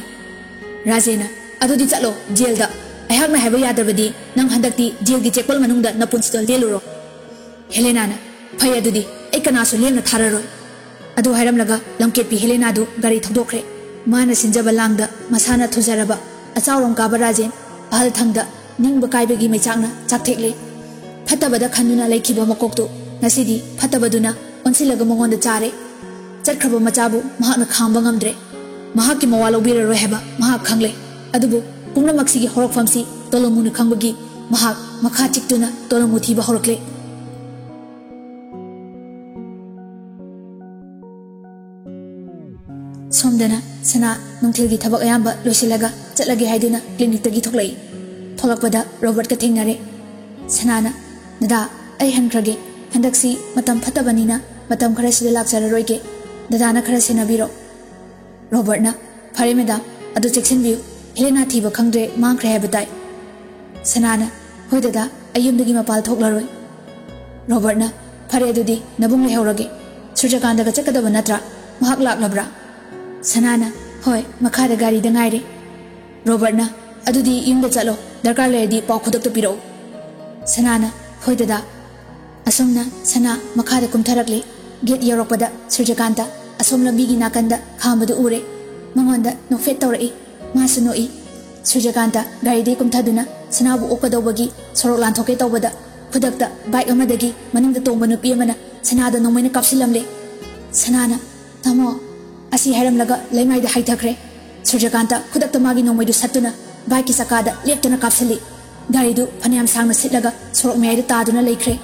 ꯔꯥꯖꯦꯟꯅ, ꯑꯗꯨꯗꯤ ꯆꯠꯂꯣ, ꯖꯦꯜꯗ꯫ ꯑꯩꯍꯥꯛꯅ ꯍꯥꯏꯕ ꯌꯥꯗ꯭ꯔꯕꯗꯤ ꯅꯪ ꯍꯟꯗꯛꯇꯤ ꯖꯦꯜꯒꯤ ꯆꯦꯛꯄꯜ ꯃꯅꯨꯡꯗ ꯅꯄꯨꯟꯁꯤꯗꯣ ꯂꯦꯜꯂꯨꯔꯣ꯫ ꯍꯦꯂꯦꯅꯥꯅ, ꯐꯩ ꯑꯗꯨꯗꯤ, ꯑꯩ ꯀꯅꯥꯁꯨ ꯂꯦꯝꯅ ꯊꯥꯔꯔꯣꯏ꯫ ꯑꯗꯨ ꯍꯥꯏꯔꯝꯂꯒ ꯂꯝꯀꯦꯠꯄꯤ ꯍꯦꯂꯦꯅꯥꯗꯨ ꯒꯥꯔꯤ ꯊꯧꯗꯣꯛꯈ꯭ꯔꯦ꯫ ꯃꯥꯅ ꯁꯤꯟꯖꯕ ꯂꯥꯡꯗ ꯃꯁꯥꯅ ꯊꯨꯖꯔꯕ ꯑꯆꯥꯎꯔꯣꯝ ꯀꯥꯕ ꯔꯥꯖꯦꯟ ꯑꯍꯜ ꯊꯪꯗ ꯅꯤꯡꯕ ꯀꯥꯏꯕꯒꯤ ꯃꯩꯆꯥꯛꯅ ꯆꯥꯛꯊꯦꯛꯂꯦ꯫ ꯐꯠꯇꯕꯗ ꯈꯟꯗꯨꯅ ꯂꯩꯈꯤꯕ ꯃꯀꯣꯛꯇꯨ ꯉꯁꯤꯗꯤ ꯐꯠꯇꯕꯗꯨꯅ ꯑꯣꯟꯁꯤꯜꯂꯒ ꯃꯉꯣꯟꯗ ꯆꯥꯔꯦ꯫ ꯆꯠꯈ꯭ꯔꯕ ꯃꯆꯥꯕꯨ ꯃꯍꯥꯛꯅ ꯈꯥꯝꯕ ꯉꯝꯗ꯭ꯔꯦ꯫ ꯃꯍꯥꯛꯀꯤ ꯃꯋꯥ ꯂꯧꯕꯤꯔꯔꯣꯏ ꯍꯥꯏꯕ ꯃꯍꯥꯛ ꯈꯪꯂꯦ꯫ ꯑꯗꯨꯕꯨ ꯄꯨꯝꯅꯃꯛꯁꯤꯒꯤ ꯍꯧꯔꯛꯐꯝꯁꯤ ꯇꯣꯂꯣꯃꯨꯅ ꯈꯪꯕꯒꯤ ꯃꯍꯥꯛ ꯃꯈꯥ ꯆꯤꯛꯇꯨꯅ ꯇꯣꯂꯣꯃꯨ ꯊꯤꯕ ꯍꯧꯔꯛꯂꯦ꯫ ꯁꯣꯝꯗꯅ ꯁꯅꯥ ꯅꯨꯡꯊꯤꯜꯒꯤ ꯊꯕꯛ ꯑꯌꯥꯝꯕ ꯂꯣꯏꯁꯤꯜꯂꯒ ꯆꯠꯂꯒꯦ ꯍꯥꯏꯗꯨꯅ ꯀ꯭ꯂꯤꯅꯤꯛꯇꯒꯤ ꯊꯣꯛꯂꯛꯏ꯫ ꯊꯣꯛꯂꯛꯄꯗ ꯔꯣꯕꯔꯠꯀ ꯊꯦꯡꯅꯔꯦ꯫ ꯁꯅꯥꯅ, "ꯗꯗꯥ, ꯑꯩ ꯍꯟꯈ꯭ꯔꯒꯦ꯫ ꯍꯟꯗꯛꯁꯤ ꯃꯇꯝ ꯐꯠꯇꯕꯅꯤꯅ ꯃꯇꯝ ꯈꯔꯁꯤꯗ ꯂꯥꯛꯆꯔꯔꯣꯏꯒꯦ꯫ ꯗꯗꯥꯅ ꯈꯔ ꯁꯦꯟꯅꯕꯤꯔꯣ꯫" ꯔꯣꯕꯔꯠꯅ, "ꯐꯔꯦ ꯃꯦꯗꯥꯝ, ꯑꯗꯨ ꯆꯦꯛꯁꯤꯟꯕꯤꯌꯨ꯫ ꯍꯦꯂꯦꯅꯥ ꯊꯤꯕ ꯈꯪꯗ꯭ꯔꯦ, ꯃꯥꯡꯈ꯭ꯔꯦ ꯍꯥꯏꯕ ꯇꯥꯏ꯫" ꯁꯅꯥꯅ, "ꯍꯣꯏ ꯗꯗꯥ, ꯑꯩ ꯌꯨꯝꯗꯒꯤ ꯃꯄꯥꯜ ꯊꯣꯛꯂꯔꯣꯏ꯫" ꯔꯣꯕꯔꯠꯅ, "ꯐꯔꯦ ꯑꯗꯨꯗꯤ, ꯅꯕꯨꯡ ꯂꯩꯍꯧꯔꯒꯦ꯫ ꯁꯨꯔꯖꯀꯥꯟꯇꯒ ꯆꯠꯀꯗꯕ ꯅꯠꯇ꯭ꯔꯥ? ꯃꯍꯥꯛ ꯂꯥꯛꯂꯕ꯭ꯔꯥ?" ꯁꯅꯥꯅ, "ꯍꯣꯏ, ꯃꯈꯥꯗ ꯒꯥꯔꯤꯗ ꯉꯥꯏꯔꯦ꯫" ꯔꯣꯕꯔꯠꯅ, "ꯑꯗꯨꯗꯤ ꯌꯨꯝꯗ ꯆꯠꯂꯣ, ꯗꯔꯀꯥꯔ ꯂꯩꯔꯗꯤ ꯄꯥꯎ ꯈꯨꯗꯛꯇ ꯄꯤꯔꯛꯎ꯫" ꯁꯅꯥꯅ, "ꯍꯣꯏ ꯗꯗꯥ꯫" ꯑꯁꯨꯝꯅ ꯁꯅꯥ ꯃꯈꯥꯗ ꯀꯨꯝꯊꯔꯛꯂꯤ꯫ ꯒꯦꯠ ꯌꯧꯔꯛꯄꯗ ꯁꯨꯔꯖꯀꯥꯟꯇ ꯑꯁꯣꯝ ꯂꯝꯕꯤꯒꯤ ꯅꯥꯀꯟꯗ ꯈꯥꯝꯕꯗꯨ ꯎꯔꯦ꯫ ꯃꯉꯣꯟꯗ ꯅꯣꯛꯐꯦꯠ ꯇꯧꯔꯛꯏ꯫ ꯃꯥꯁꯨ ꯅꯣꯛꯏ꯫ ꯁꯨꯔꯖꯀꯥꯟꯇ ꯒꯥꯔꯤꯗꯒꯤ ꯀꯨꯝꯊꯗꯨꯅ ꯁꯅꯥꯕꯨ ꯑꯣꯛꯀꯗꯧꯕꯒꯤ ꯁꯣꯔꯣꯛ ꯂꯥꯟꯊꯣꯛꯀꯦ ꯇꯧꯕꯗ ꯈꯨꯗꯛꯇ ꯕꯥꯏꯛ ꯑꯃꯗꯒꯤ ꯃꯅꯤꯡꯗ ꯇꯣꯡꯕ ꯅꯨꯄꯤ ꯑꯃꯅ ꯁꯅꯥꯗ ꯅꯣꯡꯃꯩꯅ ꯀꯥꯞꯁꯤꯜꯂꯝꯂꯦ꯫ ꯁꯅꯥꯅ, "ꯇꯥꯃꯣ!" ꯑꯁꯤ ꯍꯥꯏꯔꯝꯂꯒ ꯂꯩꯃꯥꯏꯗ ꯍꯥꯏꯊꯈ꯭ꯔꯦ꯫ ꯁꯨꯔꯖꯀꯥꯟꯇ ꯈꯨꯗꯛꯇ ꯃꯥꯒꯤ ꯅꯣꯡꯃꯩꯗꯨ ꯁꯠꯇꯨꯅ ꯕꯥꯏꯛꯀꯤ ꯆꯀꯥꯗ ꯂꯦꯞꯇꯅ ꯀꯥꯞꯁꯤꯜꯂꯤ꯫ ꯒꯥꯔꯤꯗꯨ ꯐꯅꯌꯥꯝ ꯁꯥꯡꯅ ꯁꯤꯠꯂꯒ ꯁꯣꯔꯣꯛ ꯃꯌꯥꯏꯗ ꯇꯥꯗꯨꯅ ꯂꯩꯈ꯭ꯔꯦ꯫